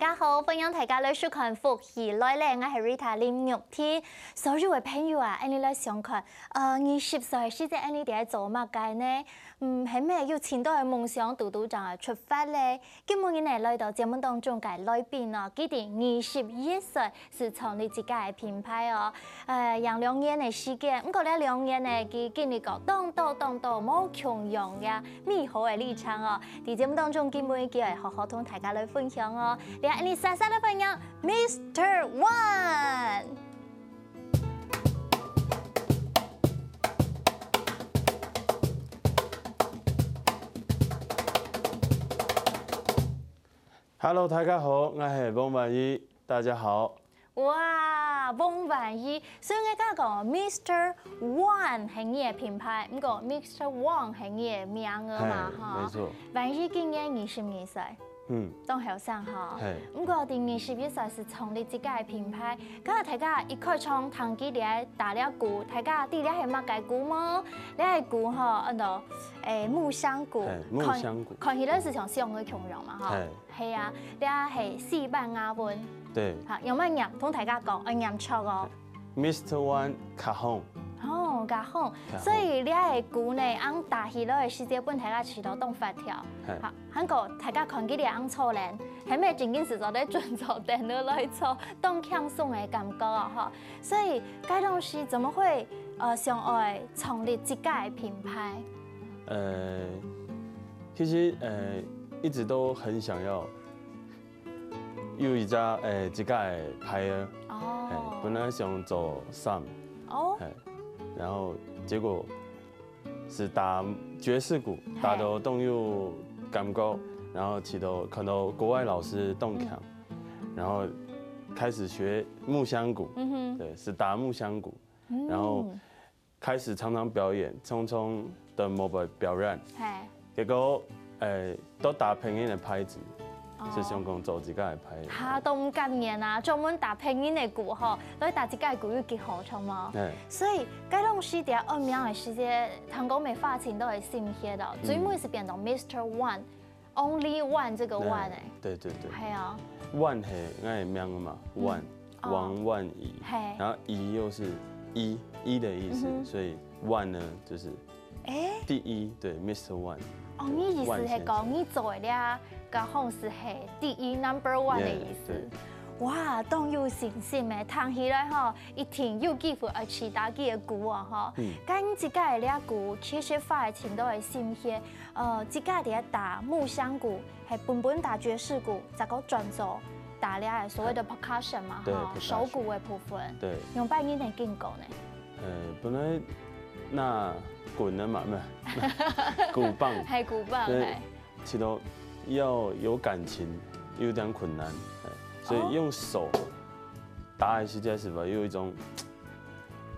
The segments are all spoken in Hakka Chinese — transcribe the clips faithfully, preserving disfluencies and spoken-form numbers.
大家好，歡迎大家來收看《福氣來了》，𠊎係Rita林玉婷。所有个朋友啊，恁呢來想看，呃，二十歲个時節，恁呢在做麼个呢？嗯，係無有盡多个夢想，堵堵正愛出發咧？今晡日呢，來到節目當中个來賓哦，佢在二十一歲 係創立自家个品牌哦。呃，用兩年个時間，毋過這兩年呢，佢經歷過當多當多無共樣个美好个歷程哦。在節目當中，今晡日佢會好好同大家來分享哦。來，恁呢煞煞來歡迎Mister One。 Hello，大家好，𠊎係翁萬一，大家好。哇，翁萬一，所以𠊎剛剛講Mister One係你个品牌，毋過Mister Wang係你个名額嘛，嘿，哈。沒錯。萬一今年二十二歲，嗯。當後生哈。嘿。毋過在二十一歲係創立自家个品牌，剛剛大家一開場聽佢這打這鼓，大家知這係麼个鼓無？這个鼓吼，安到，誒，木箱鼓。嘿，木箱鼓。看，看起來係像小人个共樣嘛，哈。嘿。 係啊，這係西班牙文。對。好，用麼个唸？同大家講，愛唸著哦。Mister One Cajon。哦，Cajon。Cajon。所以這个鼓呢，恁打起來个時節，分大家試著當活跳。嘿。好，還過大家看起來恁粗練，係無正經係做得轉做電腦來做，當輕鬆个感覺哦，吼。所以，該當時怎麼會，呃，想愛創立自家个品牌？呃，其實，呃，一直都很想要 有一隻，誒，自家个牌仔。哦。嘿，本來想做衫。哦。嘿，然後結果係打爵士鼓，嘿。打到當有感覺，然後去到，看到國外老師當強，嗯。然後開始學木箱鼓。嗯哼。對，係打木箱鼓。嗯。然後 開始常常表演，常常在外背表演。嘿。結果，誒，都打別人个牌仔，哦。就想講做自家个牌仔。哈，都毋甘願啊，專門打別人个鼓吼，來打自家个鼓有幾好，著無？嘿。所以，該當時在安名个時節，聽講無發現到个心血哦，嗯。最尾係變到Mister One。 Only One這個One欸。對，對，對，對。係啊。萬係𠊎个名嘛，嗯。萬，哦。王萬一。嘿。然後一又是一，一的意思，嗯哼。所以萬呢，就是欸？第一，對，Mister One。哦，你意思係講，萬先生。你做个這個Cajon係第一，number one个意思。Yeah，對。哇，當有信心欸，聽起來吼，一定有機會愛試打佢个鼓哦，吼。嗯。該你自家个這鼓，其實花了盡多个心血， 呃，自家在該打木箱鼓，係本本打爵士鼓，再過轉做打這個所謂的percussion嘛，對，吼，percussion。手鼓个部分。對。用擺人个經過呢？呃，本來拿棍个嘛，無，鼓棒。係鼓棒，對，係。其實要有感情，有點困難，哎，所以用手打个時節係吧，有一種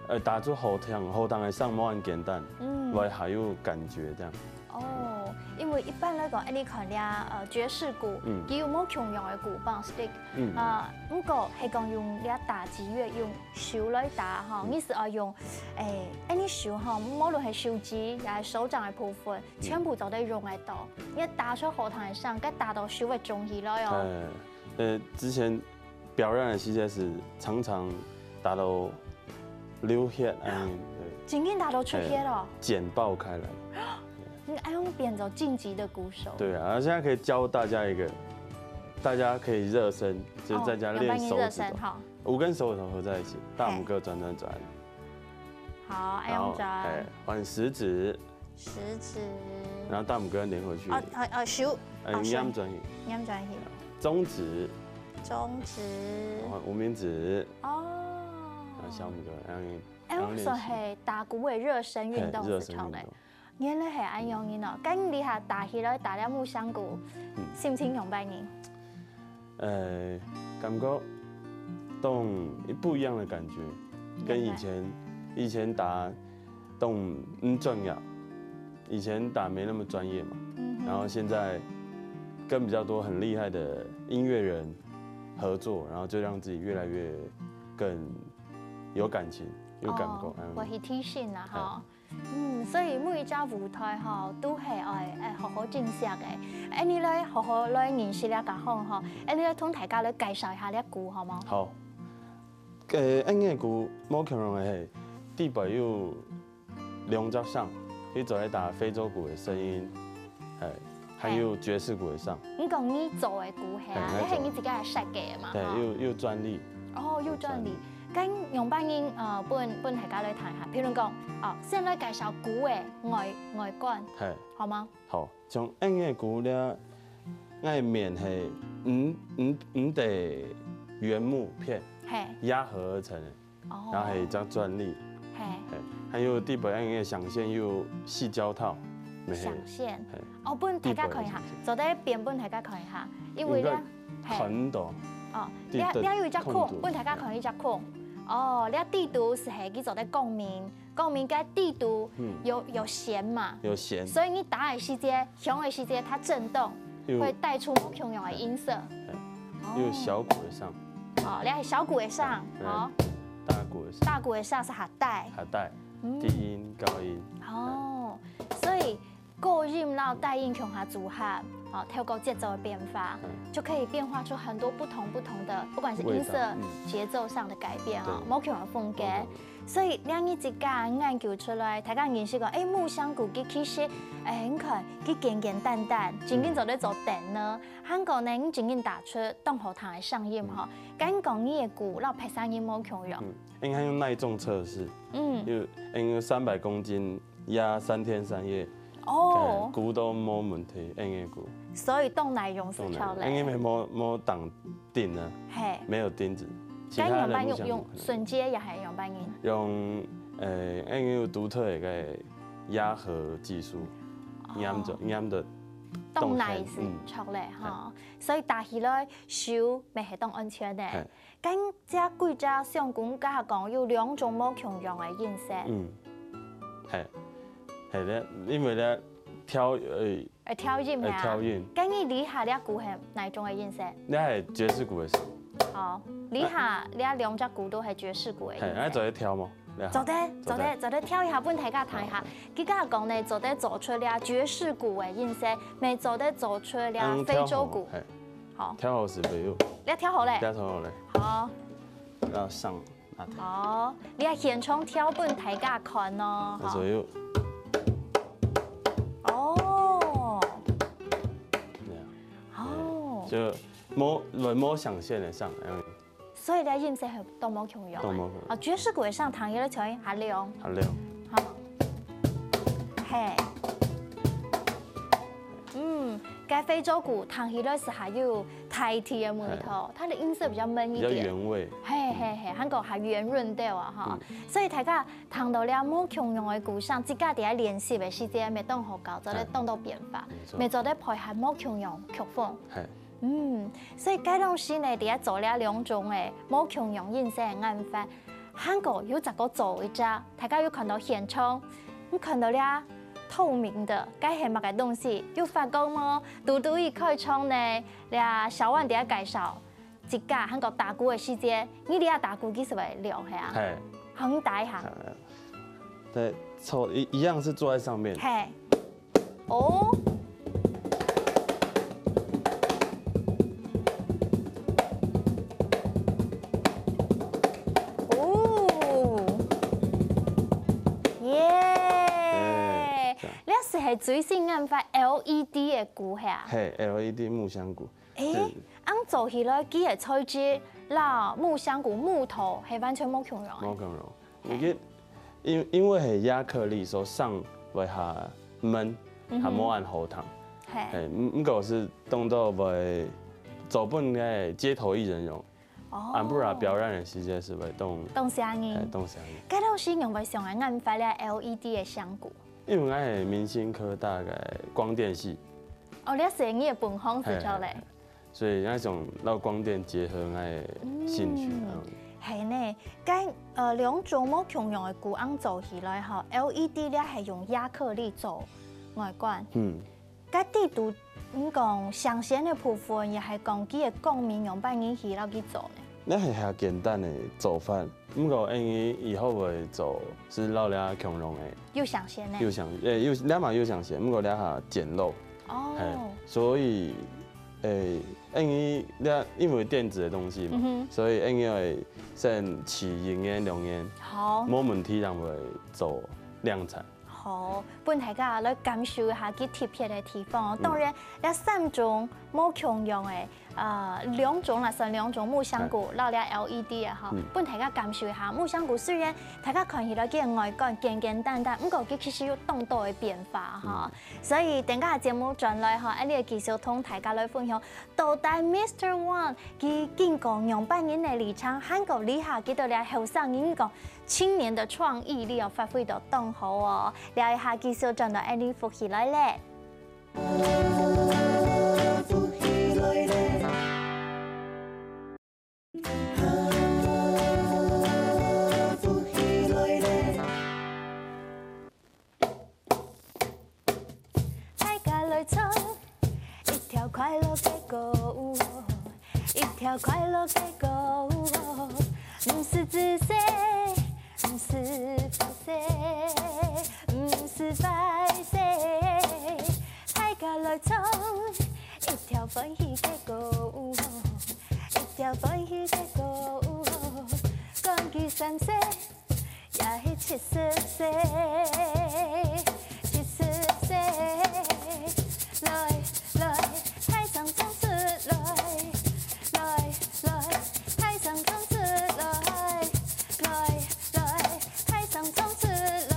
呃，打出好聽，好聽个聲無恁簡單，嗯。會較有感覺這樣。哦，因為一般來講，恁呢看這，呃，爵士鼓，嗯。佢有無共樣个鼓棒stick，嗯。啊，毋過係講用這打擊樂，用手來打吼，嗯。你係愛用，誒，恁呢手吼，無論係手指，也係手掌个部分，嗯。全部做得用得到。你打出好聽个聲，該打到手會腫起來哦。呃，呃，之前 表演个時節係常常打到流血，哎，對。真个打到出血哦。哎，剪爆開來。你還用變做晉級的鼓手。對啊，然後現在可以教大家一個，大家可以熱身，就是在家練手指頭。哦，用半音熱身，好。五根手指頭合在一起，大拇哥轉轉轉。好，愛用轉。然後，哎，換食指。 食指。然後大拇哥黏回去。哦，哦，哦，手。哎，哦，手。黏轉去。黏轉去。中指。中指。然後無名指。哦。然後小拇哥，然後，哎，然後練習。算係打鼓个熱身運動，嘿，熱身運動。係頭咧。原來係恁樣个哦，該你這下打起來，打這木箱鼓，嗯。心情仰般呢？ 呃，感覺當不一樣的感覺，跟以前，明白。以前打當，嗯，專業，以前打沒那麼專業嘛，嗯哼。然後現在跟比較多很厲害的音樂人合作，然後就讓自己越來越更有感情，有感覺，哦，嗯。會去提升啦，哎。吼。嗯，所以每一隻舞台吼，都係愛，愛好好珍惜个。恁樣來好好來認識這個項吼，恁樣來同大家來介紹一下這鼓，好無？好。呃，恁樣个鼓無共樣个係，底背有兩隻聲，一隻係打非洲鼓个聲音，哎，還有爵士鼓个聲。你講你做个鼓係啊，嘿，你係你自家來設計个嘛？對，吼？有，有專利。哦，有專利。有專利。該仰般形，呃，分，分大家來聽一下。譬如講，哦，先來介紹鼓个外，外觀，嘿。好嗎？好，像恁樣个鼓咧，𠊎面係五，五，五塊原木片，嘿。壓合而成个。 哦。然後還有一張專利，嘿。嘿，還有底背恁樣个響線有矽膠套，嘿。響線。嘿。哦，分大家看一下，底背有響線。做得變分大家看一下，因為咧，應該看到。嘿。哦，這，底背這有一隻空，看到。分大家看一隻空。哦，這底肚係佢做得共鳴，共鳴个底肚，嗯。有，有弦嘛。有弦。所以你打个時節，響个時節，它震動，有。會帶出無共樣个音色。嘿。哦。有小鼓个聲。哦，這係小鼓个聲，嘿。哦。 大鼓个聲。大鼓个聲係較低。較低，嗯。低音、高音。哦，所以高音摎低音共下組合，哦，透過節奏的變化，嗯。就可以變化出很多不同不同的，不管是音色、味道，嗯。節奏上的改變哦，對。無共樣个風格。無共樣。所以，這日自家研究出來，大家認識講，欸，木箱鼓佢其實，欸，你看，佢簡簡單單，真正做得做燈呢。嗯。還過呢，你真正打出當好聽的聲音吼，嗯。敢講你的鼓摎別儕人無共樣？嗯。 應該用耐重測試，嗯。因為，因為三百公斤壓三天三夜，哦。欸，鼓都無問題，恁樣个鼓。所以當耐用係當耐用，超累。因為無，無擋釘啊，嘿。沒有釘子，其他的木箱鼓可能。該仰般用，用榫接也還仰般用？用，呃，因為有獨特的一個壓合技術，哦。黏著，黏著當耐係，動起來，嗯。超累哈。嘿。所以打起來手乜係當安全个。嘿。 該這幾隻箱鼓，頭下講有兩種無共樣个音色。嗯，係，係咧，因為咧，調，呃，會調音係啊？會調音。該你這下這鼓係哪種个音色？這係爵士鼓个聲。好，這下這兩隻鼓都係爵士鼓个音色。係，那做得調無？這下。做得，做得，做得。做得調一下，分大家聽一下。好。佢頭下講呢，做得做出這爵士鼓个音色，乜做得做出這非洲鼓。嗯，調好，係。 好。調好勢未有？你調好咧？調好咧。好。要上那台。好，你愛現場調分大家看哦。那左右。吼。哦。對啊。哦。就無，無，無響線个上，因為所以咧，音色係都無共樣个。都無共樣。啊，爵士鼓个聲聽起來像較亮。較亮。好。嘿。嗯，該非洲鼓聽起來係較有大地个味道，嘿。它的音色比較悶一點。比較原味。嘿，嘿，嘿，還過較圓潤對啊，哈。嗯。所以大家聽到這無共樣个鼓聲，自家在該練習个時節，乜當好搞，做得當多變化，嘿。沒錯。乜做得配合無共樣曲風。嘿。 嗯，所以該老師呢，在該做這兩種个無共樣音色个研發，還過有再過做一隻，大家有看到現場，你看到這透明个，該係麼个東西？有發光無？嘟嘟一開窗呢，這小萬在該介紹，自家還過打鼓个時節，你這打鼓其實會亮係啊？嘿。好，你打一下。好，對，坐，一，一樣是坐在上面。嘿。 哦。哦。耶。耶，這樣。這係最新研發LED个鼓係啊？嘿，LED木箱鼓。欸，對。恁樣做起來，佢个材質摎木箱鼓木頭係完全無共樣个。無共樣。 嘿。因，因，因為係壓克力，所以聲會較悶，嗯哼。較無恁好聽。嘿。嘿，毋，毋過係當做會做分該街頭藝人用。哦。俺不然表演个時節係會當，當聲音。嘿，當聲音。該老師仰會想愛研發這LED个箱鼓？因為𠊎係明新科大个光電系。哦，這係你个本行係做咧。嘿，嘿，嘿。 所以𠊎想摎光電結合𠊎个興趣，嗯。嗯。係呢，該，呃，兩種無共樣个鼓恁樣做起來吼，LED這係用壓克力做外觀。嗯。該底肚，你講響線个部分，也係講佢个光明用半日去摎佢做呢？該係較簡單个做法，毋過𫣆俚以後會做係摎這共樣个。又想先呢？又想，誒，又，這嘛又想先，毋過這較簡陋。哦。嘿，所以，誒，𫣆俚這因為電子个東西嘛，嗯哼。所以𫣆俚會先試一年兩年，好。無問題，正會做量產。 好，分大家來感受一下佢特別个地方哦。嗯。當然，這三種無共樣个，呃，兩種啦，算兩種，木箱菇，哎。摎這L E D个哈，嗯。分大家感受一下。木箱菇雖然大家看起來佢个外觀簡簡單單，毋過佢其實有當多个變化哈。嗯。所以等下節目轉來哈，𫣆俚繼續同大家來分享 到底Mister Wang佢經過仰般人个歷程，還過這下佢兜這後生人講青年个創意力哦，發揮到當好哦。這一下繼續轉到𫣆俚福氣來了。大家來唱一條快樂个歌，一條快樂个歌。毋使自私，毋使不捨，毋使壞勢。大家來唱一條歡喜个歌，一條歡喜个歌。管佢三歲 也係七十歲，七十歲。來，來，大聲唱出來，來，來，大聲唱出來，來，來，大聲唱出來，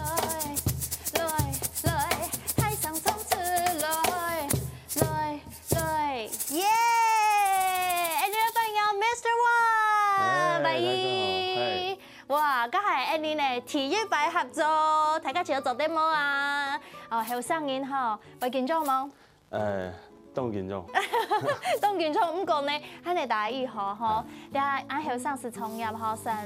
來，來，大聲唱出來，來，來，耶！𫣆俚个朋友，Mister Wang，哎，大家好，嗨。 哇，這下𫣆俚呢，第一擺合作，大家覺得做得無啊？哦，後生人吼，會緊張無？哎，當緊張。當緊張，毋過呢，恁仔大家好吼，哎。這下恁後生係創業吼，算，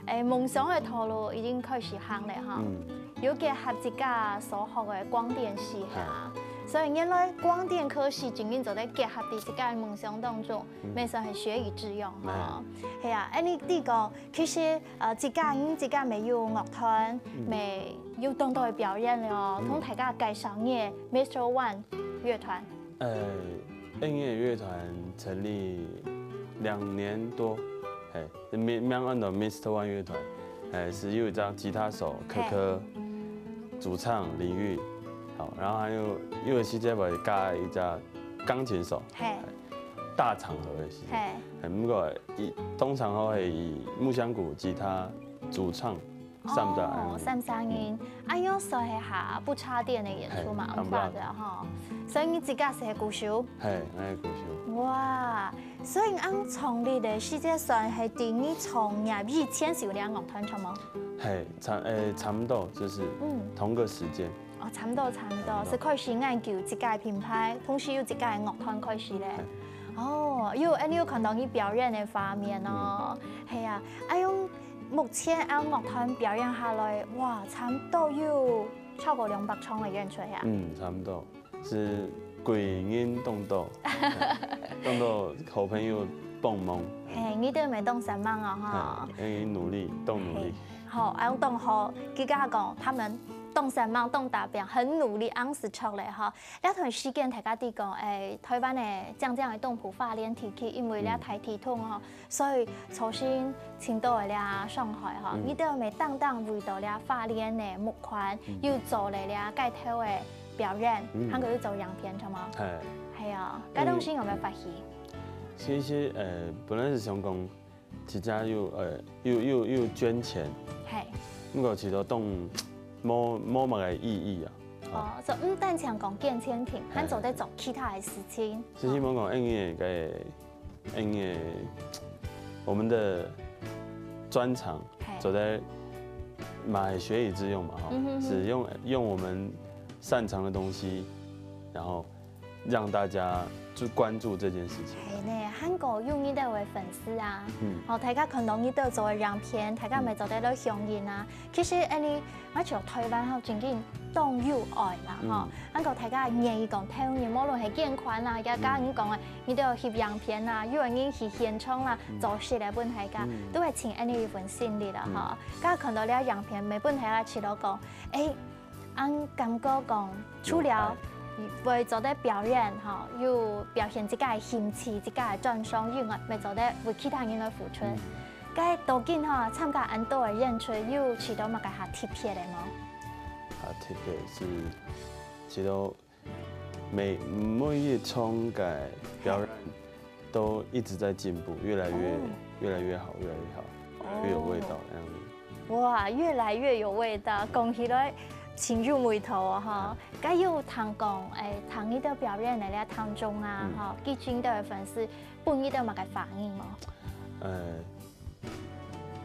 哎，夢想个道路已經開始行了吼。嗯。有結合自家所學个光電系哈，哎。所以原來光電科系正經做得結合在自家个夢想當中，嗯。乜算係學以致用吼。哎。係啊，恁仔你講， 其實，呃，自家，你自家乜有樂團，嗯。乜有當多个表演了哦。嗯。同大家介紹你个Mister Wang樂團。呃，𫣆俚个樂團成立兩年多，嘿，名，名安到Mister Wang樂團，嘿，係有一隻吉他手，可可，嘿。主唱李煜，好，然後還有，有个時節會加一隻鋼琴手，嘿。大場合个時節，嘿。嘿，毋過以，通常吼係以木箱菇、吉他、 主唱，三隻恁仔。哦，三隻人。嗯。啊，用說係哈，不插電个演出嘛，嘿，unplugged个吼。所以你自家係鼓手？嘿，𠊎係鼓手。哇，所以恁創立个時節算係在你創業以前係有這樂團著無？嘿，差，誒，差不多，就是，嗯。同個時間。 哦，差不多，差不多，差不多。係開始研究自家个品牌，同時有自家个樂團開始咧。嘿。哦，有，恁仔有看到你表演个畫面哦。嗯。係啊，啊，用目前恁樂團表演下來，哇，差不多有超過兩百場个演出呀。嗯，差不多，係歸年當多，當多好朋友幫忙。嘿，你兜乜當煞猛哦，吼。嘿，因為努力，當努力。嘿。 好，恁樣當好，佢个講，他們當煞猛、當打拚，很努力，恁樣係著咧吼。這段時間大家知講，誒，台灣个將將个東部花蓮地區，因為這大地動吼，嗯。所以造成盡多个這傷害吼。嗯。你兜乜單單為著這花蓮个募款，嗯。又做了這街頭个表演，嗯。還過又做影片，著無？嘿。係啊，該東西有無歡喜？其實，呃，本來係想講， 自家有，呃，有，有，有捐錢，嘿。毋過其實當無，無麼个意義啊。哦，所以毋單淨講捐錢，嘿。還做得做其他个事情。係希望講，𫣆俚个，𫣆俚个，我們的專長，嘿。做得嘛係學以致用嘛，吼，嗯哼哼。係用，用我們擅長的東西，然後 讓大家就關注這件事情。係呢，還過有你兜个粉絲啊，嗯。吼，大家看到你兜做个影片，大家嗯。乜做得來響應啊。其實恁呢，𠊎像台灣吼，正經當有愛啦，吼。嗯。還過大家願意講投入，無論係捐款啊，也加嗯。你講个，你兜翕影片啊，有个人去現場啦，嗯。做事來分大家，嗯。都會盡恁呢一份心力啦，嗯。吼。大家看到這影片，乜分大家試著講，誒， 恁感覺講，除了會做得表演吼，有表現自家个興趣、自家个專長以外，乜做得為其他人來付出。嗯。該到今吼，參加恁多个演出，有試著麼个較特別个無？較特別係，試著每，每一場个表演都一直在進步，越來越，哦。越來越好，越來越好，越來越有味道，哦。這樣子。哇，越來越有味道，講起來真有味道哦，吼。嗯。該有聽講，誒，聽你兜表演个這當中啊，嗯。吼，其中你兜个粉絲，分你兜麼个反應無？呃，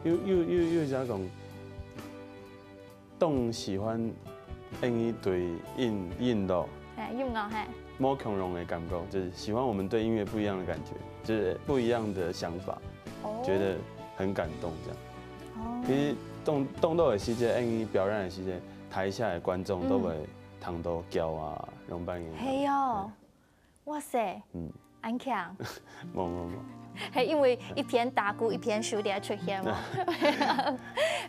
有，有，有，有一隻講， 當喜歡恁呢對音，音樂，哎，音樂，嘿。無共樣个感覺，就是喜歡我們對音樂不一樣的感覺，就是不一樣的想法，哦。覺得很感動這樣。哦。其實當，當多个時節，恁呢表演个時節，台下的觀眾都會嗯。聽到噭啊，仰般个。係哦。 哇塞，嗯。恁強。無，無，無。係因為一邊打鼓一邊手在出現嘛。嗯。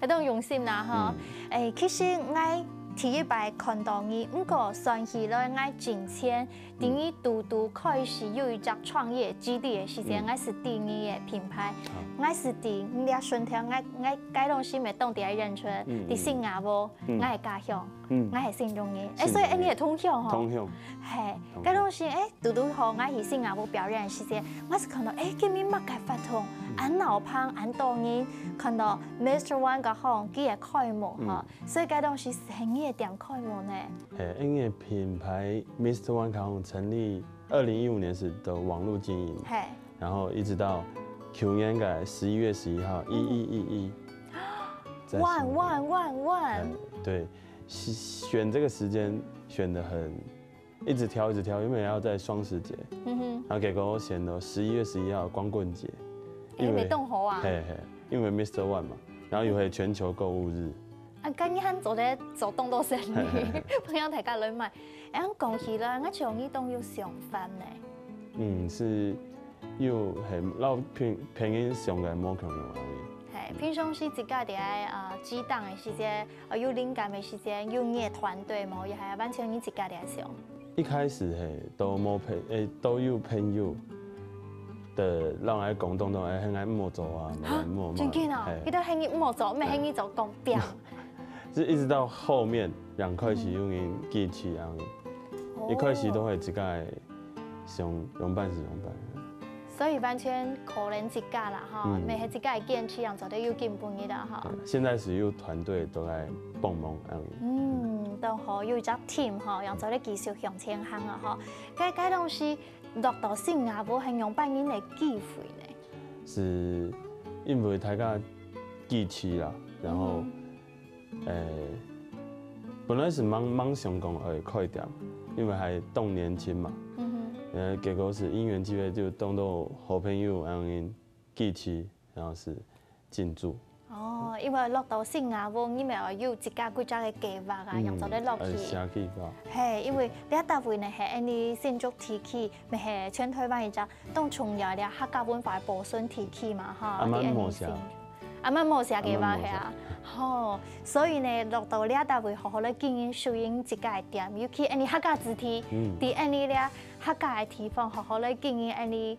該當用心啦，吼。嗯。誒，其實𠊎第一擺看到你，毋過算起來𠊎進前，嗯。在你拄拄開始有一隻創業基地个時節，嗯。𠊎識知你个品牌，好。𠊎識知你這順天，𠊎，𠊎該當時乜當在演出，嗯，在新加坡，嗯。𠊎个家鄉，嗯。𠊎係新竹人。誒，新竹人。所以，誒，你係同鄉吼？同鄉。係，同鄉。該當時，誒， 拄拄好𠊎去新加坡表演个時節，𠊎係看到，誒，今晡日麼个活動，嗯。恁鬧熱，恁多人，看到Mister One个項，佢个開幕，嗯。吼，所以該當時係你个店開幕呢。嘿，因為品牌Mister One个項成立二零一五年時的網路經營，嘿。然後一直到舊年个十一月十一號，嗯。一一一一，在新竹。One，one，one，one。哎，對，選，選這個時間選得很 一直挑，一直挑，原本要在雙十節，嗯哼。然後結果我選了十一月十一號光棍節，誒，因為，乜當好啊。嘿，嘿，因為Mister One嘛，然後又係全球購物日。啊，該你還做得做當多生理，嘿，嘿，嘿。分大家來買。誒，講起來，𠊎想你當有想法呢。嗯，係有，嘿，摎別，別人想个無共樣而已。嘿，平常時自家在，呃，激盪个時節， 哦，有靈感个時間，有你个團隊無？也係完全你自家在想？一開始嘿，都無朋，誒，都有朋友的讓𠊎講當多，誒，喊𠊎毋好做啊，哈？毋好，毋好，真緊哦，嘿。佢兜喊你毋好做，毋係喊你做，講不要。是一直到後面，正開始有人支持恁樣。哦。一開始都會自家个 想仰般就仰般。所以完全可能自家啦，吼，嗯。乜係自家个堅持，正做得有今晡日啦，吼。對，現在係有團隊都來幫忙恁樣。嗯，當好，有一隻team吼，正做得繼續向前行啊，吼。該，該東西落到新加坡係仰般个機會呢？係因為大家支持啦，然後，嗯。 誒，本來係吂，吂想講會開店，因為還當年輕嘛。嗯哼。呃，結果係因緣際會，就當多好朋友恁樣支持，然後係進駐。哦，因為落到新加坡，你乜愛有自家歸隻个計畫啊，嗯，正做得落去。愛寫計畫。嘿，因為這搭位呢，係恁呢新竹地區，乜係全台灣一隻當重要个客家文化个保存地區嘛，吼，啊，滿無寫。在恁呢新竹。 啊，滿無寫計畫係啊。滿無寫。吼，所以呢，落到這搭位好好來經營屬於自家个店，尤其恁呢客家子弟，嗯。在恁呢這客家个地方好好來經營恁呢，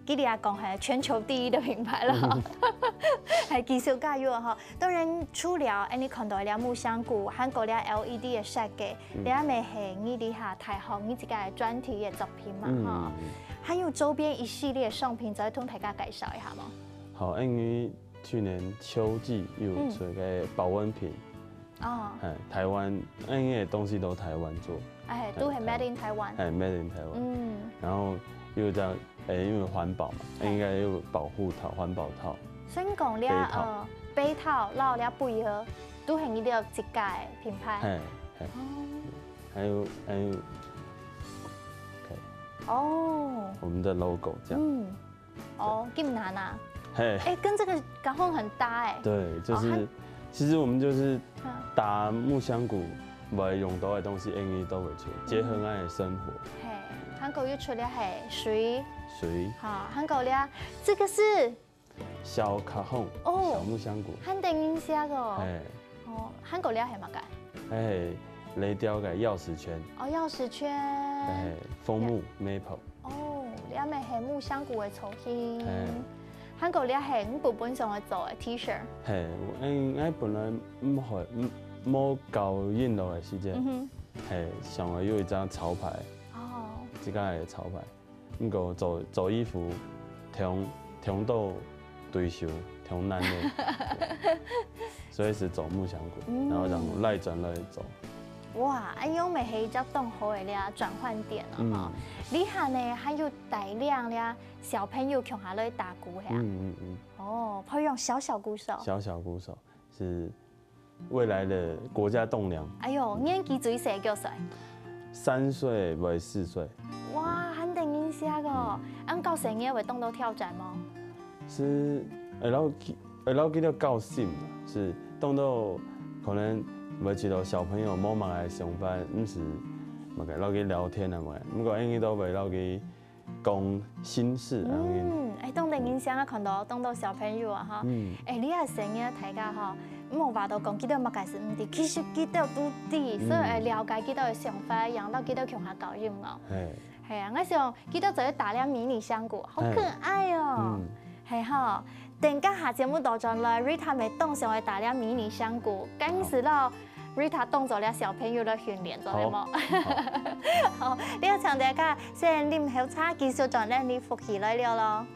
佢這講係全球第一个品牌了。嗯。還繼續加油啊，吼。當然，除了恁呢看到這木香菇，還過這LED个設計，嗯。這乜係你這下大學你自家个專題个作品嘛，嗯，吼。嗯，嗯。還有周邊一系列商品，再同大家介紹一下無？ 好，因為去年秋季有出个保溫瓶，嗯。哦。哎，台灣，因為東西都台灣做。哎，都係made in Taiwan。哎，made in Taiwan。嗯。然後又這樣，哎，因為環保嘛，哎。應該有保護套、環保套。所以你講這，杯套。呃，杯套，然後這杯仔，都係你兜自家个品牌。嘿，嘿。哦。還有，還有，OK。哦，我们的 logo 这样。嗯，哦，金南啊，嘿，哎，跟这个 cajon 很搭哎。对，就是，哦，它其实我们就是嗯，搭木香菇，会用到的东西，因为都会出，结合俺的生活。嘿，韩国又出了嘿水，水，哈，韩国了，这个是小 cajon，哦，小木香菇。还得人惜个哦。嘿，哦，韩国了还嘛个？嘿，雷雕个钥匙圈。哦，钥匙圈。嘿，枫木 maple。哦，了乜係木香菇个造型。嘿，韩国了係你本本想要做个 T-shirt。嘿，我嗯，我本来唔会，唔无教印度个时间，嗯哼，嘿，想要有一张潮牌，哦，自家个潮牌。 毋過做做衣服，忒忒多對手，忒難个，所以是做木香菇，嗯，然後讓我來轉來做。哇，恁樣乜係一隻當好个咧轉換點了哈。嗯，這下呢還有帶領咧小朋友共下來打鼓係啊？嗯嗯嗯。哦，培養小小鼓手。小小鼓手是未來的國家棟樑。哎喲，年紀最細幾歲？三歲會四歲。哇，還得人惜哦！恁教細人會當到挑戰無？是，會摎佢，會摎佢兜教心，是當到可能會知道小朋友無麼个想法，毋係麼个摎佢聊天啊麼个，毋過應該都會摎佢 講心事恁樣。嗯，哎，當得人惜啊，看到當多小朋友啊哈。嗯，哎，你也承認大家哈，莫話到講佢兜麼个係毋知，其實佢兜都知，所以愛了解佢兜个想法，然後佢兜共下搞音樂。嘿，係啊，我想佢兜做得打領迷你香菇，好可愛哦。嗯，係哈。 等下節目倒轉來，Rita乜當想愛打領迷你香菇，該時摎Rita當做領小朋友來訓練，做得無？好，你愛請大家先啉口茶，繼續轉來你福氣來了咯。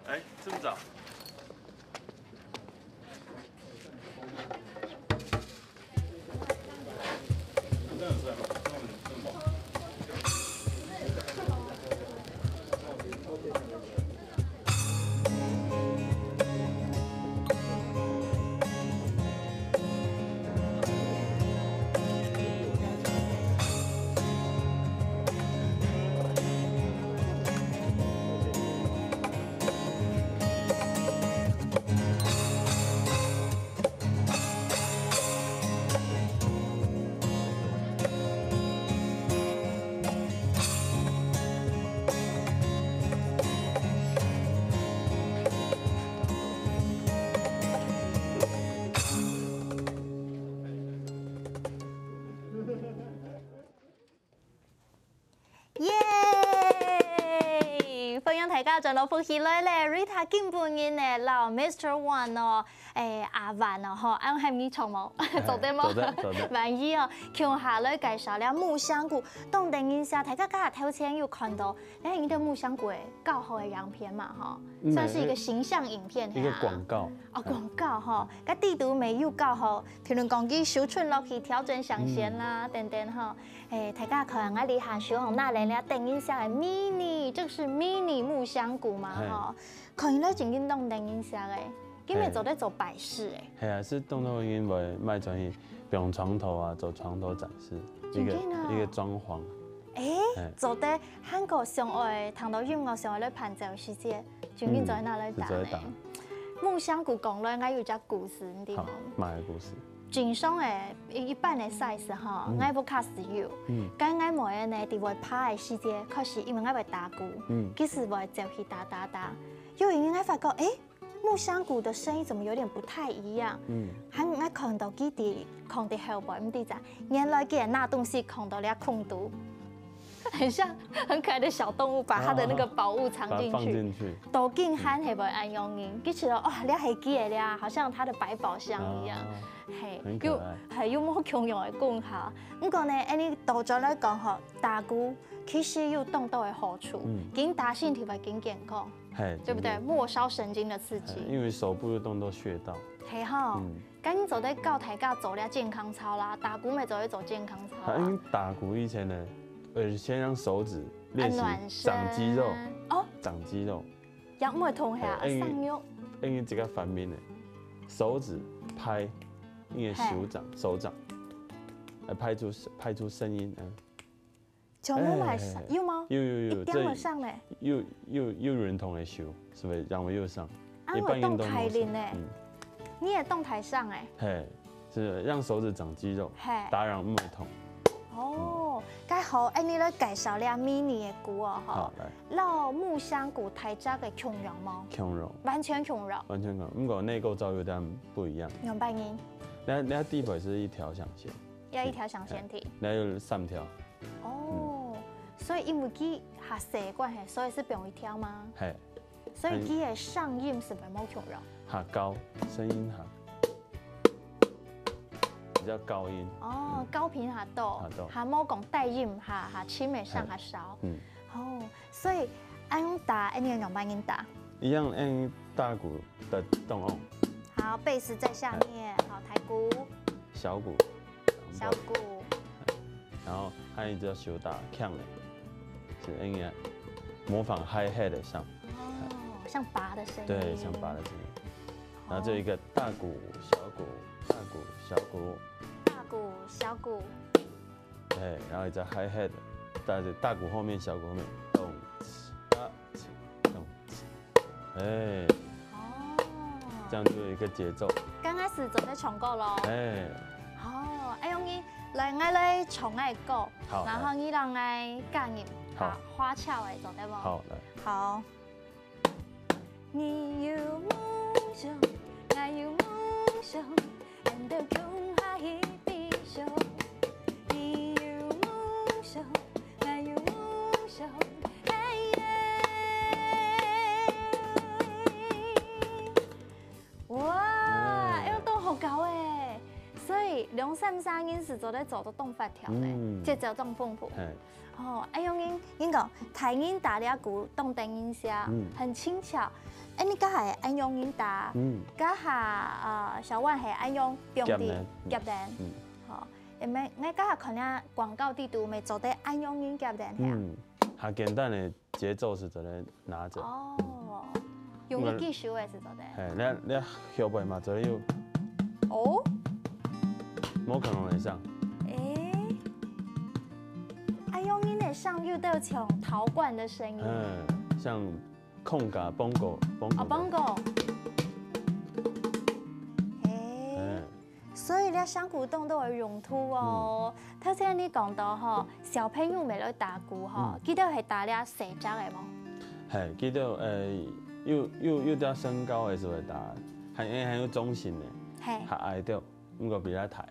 哎，这么早？ 耶！歡迎大家轉到福氣來了，Rita今晡日呢，摎Mister Wang哦，誒，阿萬哦，吼，恁喊你唱無？做得無？做得，做得。萬一哦，共下來介紹了木香菇，當得人惜，大家剛才頭前有看到，誒，你的木香菇誒，搞好的樣片嘛，吼，嗯，算是一個形象影片，一個廣告。哦，廣告吼，該地圖乜有搞好，譬如講佢手伸落去調整象限啦，等等吼。 誒，大家看啊，這下手項拿來這得人惜个mini，這是mini木香菇嘛，嘿，吼。看起來真正當得人惜个，根本做得做擺飾誒。係啊，係當多人會買轉去放床頭啊，做床頭展示，一個，真正啊，一個裝潢。誒，嘿，做得，還過想愛聽到音樂，想愛來伴奏時節，真正做得拿來彈誒。嗯，做得彈。木香菇講來，𠊎有隻故事，你知無？好，麼个故事？ 正常个一一般个size吼，嗯，𠊎屋下係有。嗯，該𠊎妹仔呢，在會拍个時節，確實因為𠊎會打鼓，嗯，其實會走去打打打。有一日𠊎發覺，誒，木香菇的聲音怎麼有點不太一樣？嗯，還𠊎看到佢在囥在後背，毋知咋，原來佢拿東西囥到這空肚。很像很可爱的小动物，把它的那个宝物藏进去。把它放进去。到今還係會恁樣呢，其實哦，這係佢个咧，好像它的百寶箱一樣。哦，嘿，又，很可愛。嘿，又無共樣个功效。毋過呢，恁樣倒轉來講吼，打鼓其實有當多个好處，嗯。緊打身體會緊健康，嘿，對不對？真的。末梢神經的刺激。嘿，因為手部有當多穴道。嘿吼。嗯。 該你做得教大家做這健康操啦，打鼓乜做得做健康操啊。啊，因為打鼓以前呢，呃，先讓手指練習啊，暖身。長肌肉，哦。長肌肉。也毋會痛係啊，哎，因為，生肉。因為這個反面呢，手指拍，因為手掌，嘿。手掌，呃，拍出，拍出聲音，嗯。 全部會上，哎，有嗎？有，有，有，一點會上呢。這又，又，又有人同你修，是不是？讓我又上，啊，一般運動模式。我動台鈴呢。嗯。你也動台上哎。嘿，是讓手指長肌肉，嘿。打擾不會痛。哦，該好，哎，你來介紹這迷你个鼓哦，吼。好，來。摎木箱鼓大隻个共樣嗎？共樣。完全共樣。完全共樣，不過內構造有點不一樣。兩百人。那，那地板是一條響線。要一條響線體。嘿，那有三條。 哦，嗯。所以因為佢較細个關係，所以係放一條嗎？嘿。所以佢个上音係毋係無共樣？較高，聲音較，比較高音。哦，嗯。高頻較多，較多。還無講低音較，較深个上較少。嘿。嗯。哦，所以恁樣打，恁樣仰般形打？一樣，恁樣打鼓个動作。好，bass在下面，嘿。好，大鼓。小鼓。小鼓。 然後還有一隻手打鏘的，是恁樣模仿hi-hat的聲。哦，像拔的聲音。對，像拔的聲音。哦。然後就一個大鼓、小鼓、大鼓、小鼓。大鼓、小鼓。對，然後一隻hi-hat，但是大鼓後面、小鼓後面，咚哧，噠哧，咚哧。 哎，哦。這樣就有一個節奏。剛開始準備唱歌咯。哎。哦，哎，容易，來，𠊎來唱𠊎个歌，好，然後你讓𠊎加入，好。啊，花俏的，做得無？好，來。好。你有夢想，𠊎有夢想， 俺兜共下去飛翔。你有夢想，𠊎有夢想，嘿耶！哇，哎。哎喲，都好高哎！所以兩三儕人係做得做到當活跳个，嗯。節奏當豐富。嘿。 哦，哎喲，人，人講，大人打這鼓當得人惜，嗯。很輕巧。哎，你該下恁樣人打，嗯。該下，呃，小萬係恁樣放佇夾等，嗯。夾等。嗯。吼，也無，𠊎該下看這廣告地圖，乜做得恁樣人夾等係啊？嗯，較簡單个節奏係做得拿著。哦，容易記仇个係做得。嘿，你，你後背嘛做得有。哦。無可能會上。哎。 哎喲，恁樣个聲又帶有像陶罐个聲音。嗯，像空架、bongo、bongo。哦，bongo。哎，哎。所以這聲鼓當多个用途哦。嗯。頭先你講到吼，小朋友乜來打鼓吼，嗯。佢兜係打這細隻个無？嘿，佢兜，呃，有，有，有兜身高个係會打，還，還有中型个，嘿。較矮兜，毋過比較大。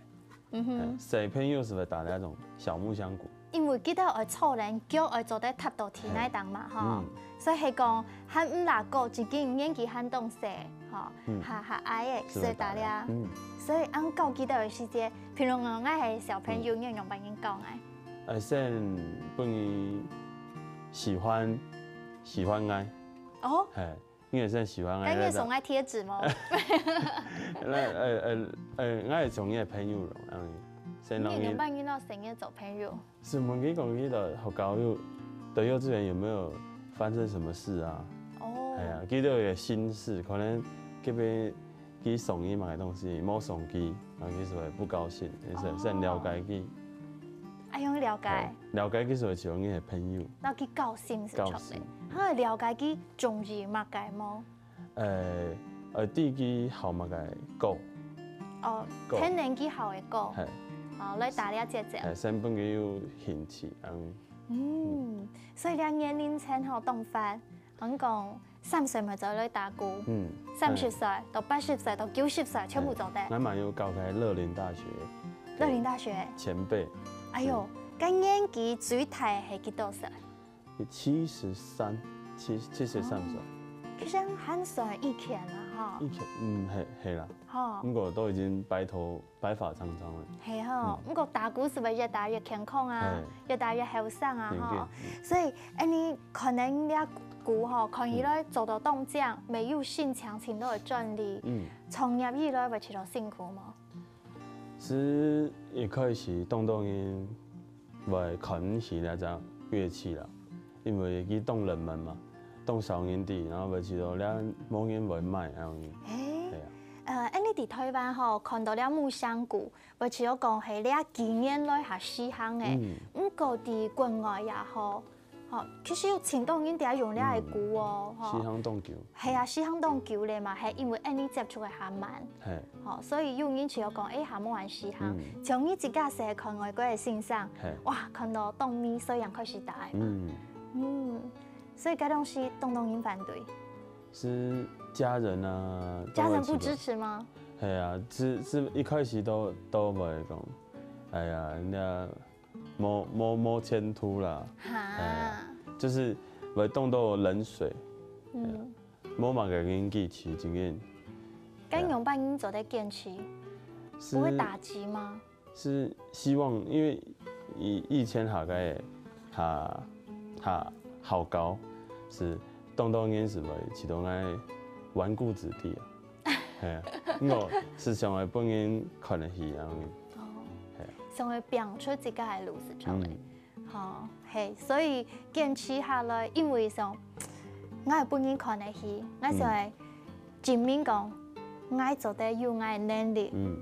嗯哼。哎，小朋友係會打那種小木箱鼓。因為佢兜愛坐等，腳愛做得踏到地泥頂嘛，嘿。吼。嗯。所以係講，還毋罅高，已經年紀還當細，吼，嗯。較，較矮个，係會打這。係會打這。嗯。所以恁教佢兜个時節，譬如講，𠊎係小朋友，嗯。你仰般形教𠊎？呃，先分佢喜歡，喜歡𠊎。哦。嘿。 你也係喜歡𠊎，該你會送𠊎貼紙無？該，呃，呃，呃，𠊎係從你个朋友咯，恁樣，先讓你。你兩擺你到生日做朋友？係問佢講，佢到學校有，到幼稚園有沒有發生什麼事啊？哦。哎呀，佢都有心事，可能這邊佢送你麼个東西，無送佢，然後佢就會不高興，也是，哦。先了解佢。哎喲，了解。哎，了解佢就會成為你个朋友。那佢高興係出來。高興。哈，了解佢 中意麼个無？呃，呃，知佢好麼个歌。哦，歌。聽等佢好个歌。嘿。哦，來打這節奏。嘿，先分佢有興趣，嗯。嗯，所以這年齡層吼，當闊，人講三歲乜做來打鼓，嗯。三十歲到八十歲到九十歲，全部做得。嘿，𠊎嘛有教該樂齡大學。樂齡大學。前輩。哎喲，是。該年紀最大係幾多歲？七十三，七七十三歲。其實還算以前啦，吼。以前，嗯，係係啦。吼。毋過都已經白頭白髮蒼蒼了。係吼，毋過打鼓係毋係越打越健康啊，越打越後生啊，吼。所以，恁呢可能這鼓吼，看起來做到當靚，乜有新搶尋到个專利。嗯。創業以來會覺得辛苦無？ 係一開始當多人會看毋起這隻樂器啦，因為佢當冷門嘛，當少人知，然後會覺得這無人會買恁樣。係啊。呃，恁呢在台灣吼，看到這木箱鼓，會覺得講係這幾年來較時行个，毋過在國外也好， 吼，其實有盡多人在用這个鼓哦，吼。時行當久。係啊，時行當久了嘛，係因為恁呢接觸个較慢。係。吼，所以有人就講，欸，還無恁時行。像你自家係看外國个先生，哇，看到當尾，所以正開始打个嘛。嗯。嗯，所以該東西當多人反對。係家人啊，家人不支持嗎？係啊，係係一開始都都會講，哎呀，人家 無無無前途啦，哈，就係會當做冷水，嗯，無麼个人支持，真个。該仰般你做得堅持？不會打擊嗎？係希望，因為以以前下个下下好高，係當多人係會試著愛紈絝子弟啊。 係啊，毋過係想愛分人看得起恁樣。哦，係啊，想愛拚出自家个路係著个。嗯，吼，係，所以堅持下來，因為想愛分人看得起，愛想愛證明講，愛做得有愛能力，嗯，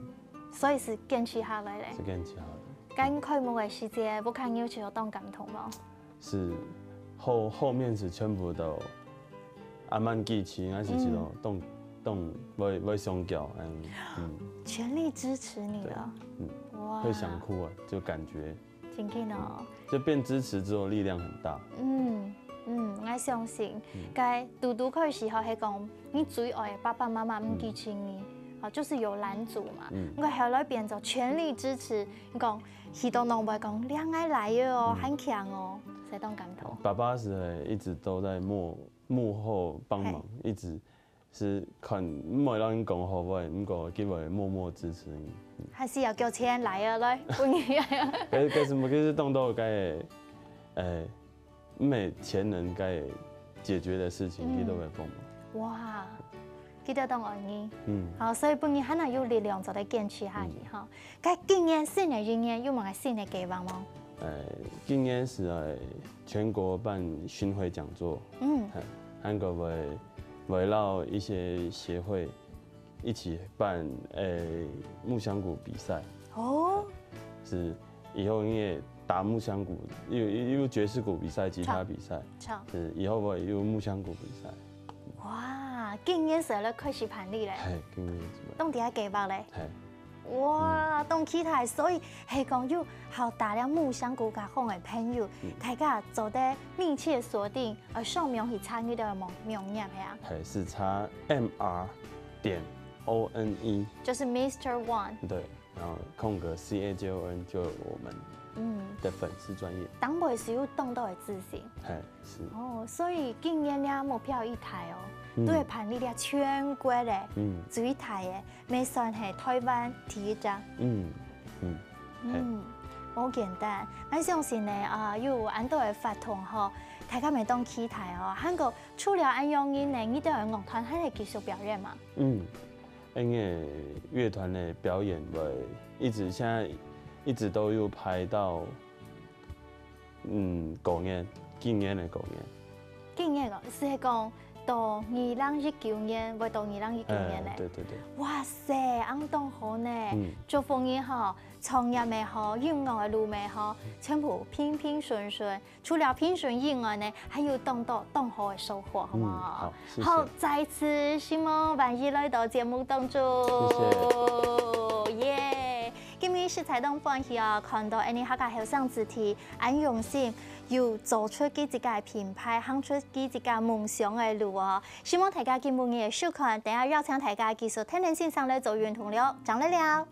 所以係堅持下來咧。係堅持下來。該開幕个時節，屋下人有當感動無？ 係後後面係全部都阿滿支持，還係這種動動會會相交，嗯嗯，全力支持你了，嗯，哇，會想哭啊，就感覺，真个哦，就變支持之後力量很大，嗯嗯，我相信，該堵堵開始吼，係講你最愛爸爸媽媽毋支持你，哦，就係有攔阻嘛，嗯，該後來變做全力支持，你講，許多人會講，這愛來个哦，還強哦， 係當感動。爸爸係一直都在幕幕後幫忙，一直係看毋會摎人講好話，毋過佢會默默支持你。還係愛叫錢來啊，來，分你。該該係麼个？該係當多該，誒，毋係錢能該解決的事情，佢都會幫忙。哇，佢都當愛你。嗯，好，所以分你還能有力量做得堅持下去哈。 該今年新个一年有麼个新个計畫無？呃，今年係愛全國辦巡迴講座，嗯，還過會圍繞一些協會一起辦，呃，木箱鼓比賽。哦，係以後因為打木箱鼓，有有有爵士鼓比賽、吉他比賽，係以後會有木箱鼓比賽。哇，今年係愛開始辦理咧？係，今年係。當多个計畫咧？係。 哇，當期待，所以係講有好打了木箱鼓該項个朋友，大家做得密切鎖定，呃，上網去查你个網網頁係啊？係，係查M R點O N E，就是Mister One，對，然後空格C A J O N就有我們嗯的粉絲專頁，當會係有當多个資訊。係，係。哦，所以今年个目標已大哦，嗯，都會辦理了全國个，嗯，最大个。 乜算係台灣第一隻。嗯嗯，嗯，無簡單。𠊎相信呢，啊，有恁多个活動吼，大家乜當期待哦。還過除了恁樣呢，你兜个樂團還係繼續表演嘛？嗯，因為樂團个表演會一直現在一直都有排到 嗯，過年，今年个過年。今年哦，係講到二零一九年，會到二零一九年咧。欸，對對對。哇塞，恁當好呢！嗯，祝福你吼，創業乜好，音樂个路乜好，全部平平順順。除了平順以外呢，還有當多當好个收穫，好無？嗯，好，謝謝。好，再次承蒙萬怡來到節目當中。謝謝。耶！ 今日實在當歡喜哦，看到恁呢客家後生子弟恁用心，有做出佢自家个品牌，行出佢自家夢想个路哦。希望大家今晡日个收看，等下邀請大家繼續跈等先生來做運動了，正來尞。